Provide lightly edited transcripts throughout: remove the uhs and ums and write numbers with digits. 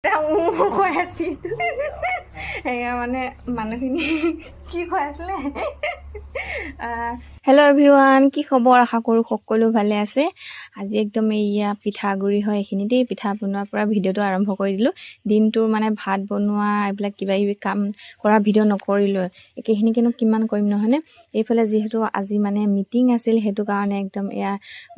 কৈ আছিল সেয়া মানে মানুহখিনি কি কৈ আছিলে। হেল্ল' এভৰিৱান, কি খবৰ? আশা কৰোঁ সকলো ভালে আছে। আজি একদম এয়া পিঠাগুড়ি হয় এইখিনি দেই। পিঠা বনোৱাৰ পৰা ভিডিঅ'টো আৰম্ভ কৰি দিলোঁ। দিনটোৰ মানে ভাত বনোৱা, এইবিলাক কিবা কিবি কাম কৰা ভিডিঅ' নকৰিলোঁ। একেখিনিকেনো কিমান কৰিম, নহয়নে? এইফালে যিহেতু আজি মানে মিটিং আছিল, সেইটো কাৰণে একদম এয়া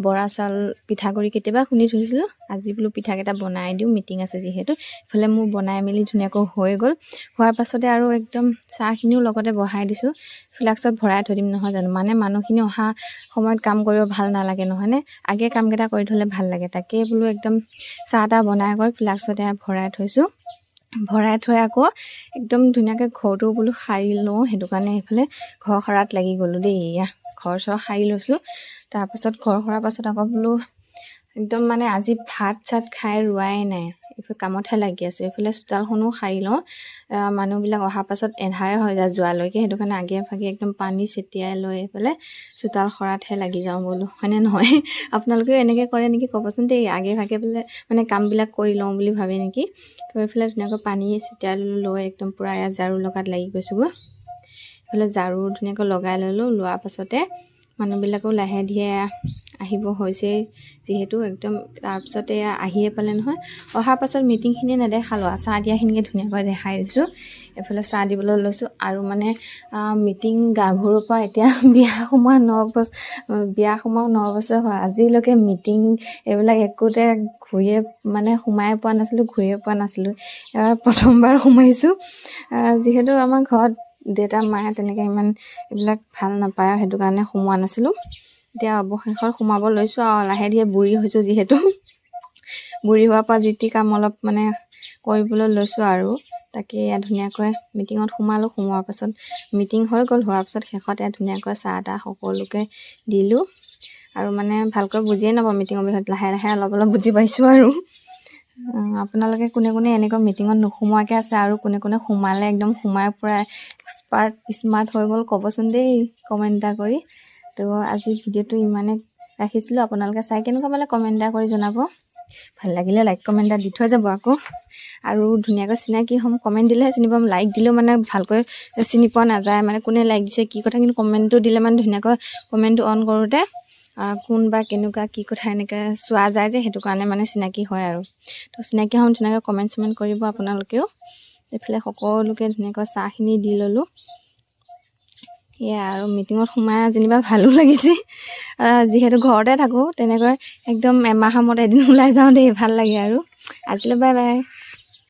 বৰা চাউল পিঠাগুড়ি কেতিয়াবা খুন্দি থৈছিলোঁ। আজি বোলো পিঠাকেইটা বনাই দিওঁ, মিটিং আছে যিহেতু। এইফালে মোৰ বনাই মেলি ধুনীয়াকৈ হৈ গ'ল। হোৱাৰ পাছতে আৰু একদম চাহখিনিও লগতে বহাই দিছোঁ। ফ্লাক্সত ভৰাই থৈ দিম, নহয় জানো? মানে মানুহখিনি অহা সময়ত কাম কৰিব ভাল নালাগে, নহয়নে? আগে কামকেইটা কৰি থ'লে ভাল লাগে। তাকেই বোলো একদম চাহ তাহ বনাই কৰি ফ্লাক্সতে ভৰাই থৈছোঁ। ভৰাই থৈ আকৌ একদম ধুনীয়াকৈ ঘৰটো বোলো সাৰি লওঁ। সেইটো কাৰণে এইফালে ঘৰ সৰাত লাগি গ'লোঁ দেই। এয়া ঘৰ চৰ সাৰি লৈছোঁ। তাৰপাছত ঘৰ সৰাৰ পাছত আকৌ বোলো একদম মানে আজি ভাত চাত খাই ৰোৱাই নাই, এইফালে কামতহে লাগি আছোঁ। এইফালে চোতালখনো সাৰি লওঁ। মানুহবিলাক অহাৰ পাছত এন্ধাৰে হৈ যায় যোৱালৈকে। সেইটো কাৰণে আগে ভাগে একদম পানী ছটিয়াই লৈ এইফালে চোতাল সৰাতহে লাগি যাওঁ বোলো, হয়নে নহয়? আপোনালোকেও এনেকৈ কৰে নেকি ক'বচোন দেই। আগে ভাগে বোলে মানে কামবিলাক কৰি লওঁ বুলি ভাবে নেকি? তো এইফালে ধুনীয়াকৈ পানী ছটিয়াই ল'লোঁ, লৈ একদম পূৰা ইয়াত ঝাৰু লগাত লাগি গৈছোঁগৈ। এইফালে ঝাৰু ধুনীয়াকৈ লগাই ল'লোঁ। লোৱাৰ পাছতে মানুহবিলাকো লাহে ধীৰে আহিব হৈছেই যিহেতু একদম। তাৰপিছতে আহিয়ে পালে নহয়। অহাৰ পাছত মিটিংখিনি নেদেখালোঁ, চাহ দিয়াখিনিকে ধুনীয়াকৈ দেখাই দিছোঁ। এইফালে চাহ দিবলৈ লৈছোঁ। আৰু মানে মিটিং গাভৰুৰ পৰা এতিয়া বিয়া সোমোৱা 9 বছৰ, বিয়া সোমোৱা 9 বছৰ হয়, আজিলৈকে মিটিং এইবিলাক একোতে ঘূৰিয়ে মানে সোমাই পোৱা নাছিলোঁ, ঘূৰিয়ে পোৱা নাছিলোঁ। এবাৰ প্ৰথমবাৰ সোমাইছোঁ। যিহেতু আমাৰ ঘৰত দেউতা মায়ে তেনেকৈ ইমান এইবিলাক ভাল নাপায় আৰু সেইটো কাৰণে সোমোৱা নাছিলোঁ। এতিয়া অৱশেষত সোমাব লৈছোঁ আৰু লাহে ধীৰে বুঢ়ী হৈছোঁ যিহেতু। বুঢ়ী হোৱাৰ পৰা যি টি কাম অলপ মানে কৰিবলৈ লৈছোঁ আৰু। তাকে এয়া ধুনীয়াকৈ মিটিঙত সোমালোঁ। সোমোৱাৰ পাছত মিটিং হৈ গ'ল। হোৱাৰ পাছত শেষত এয়া ধুনীয়াকৈ চাহ তাহ সকলোকে দিলোঁ। আৰু মানে ভালকৈ বুজিয়ে নাপাওঁ মিটিঙৰ বিষয়ত, লাহে লাহে অলপ অলপ বুজি পাইছোঁ। আৰু আপোনালোকে কোনে কোনে এনেকৈ মিটিঙত নোসোমোৱাকৈ আছে আৰু কোনে কোনে সোমালে, একদম সোমাই পূৰা এক্সপাৰ্ট স্মাৰ্ট হৈ গ'ল, ক'বচোন দেই কমেণ্ট এটা কৰি। তো আজি ভিডিঅ'টো ইমানে ৰাখিছিলোঁ। আপোনালোকে চাই কেনেকুৱা পালে কমেণ্ট এটা কৰি জনাব। ভাল লাগিলে লাইক কমেণ্ট এটা দি থৈ যাব আকৌ। আৰু ধুনীয়াকৈ চিনাকি হ'ম, কমেণ্ট দিলেহে চিনি পাম। লাইক দিলেও মানে ভালকৈ চিনি পোৱা নাযায়, মানে কোনে লাইক দিছে কি কথা। কিন্তু কমেণ্টটো দিলে মানে ধুনীয়াকৈ কমেণ্টটো অন কৰোঁতে কোন বা কেনেকুৱা কি কথা এনেকৈ চোৱা যায় যে, সেইটো কাৰণে মানে চিনাকি হয় আৰু। তো চিনাকি হ'ম, ধুনীয়াকৈ কমেণ্ট চমেণ্ট কৰিব আপোনালোকেও। এইফালে সকলোকে ধুনীয়াকৈ চাহখিনি দি ল'লোঁ। সেয়া আৰু মিটিঙত সোমাই যেনিবা ভালো লাগিছে, যিহেতু ঘৰতে থাকোঁ। তেনেকৈ একদম এমাহৰ মূৰত এদিন ওলাই যাওঁ দেই, ভাল লাগে। আৰু আজিলৈ বাই বাই।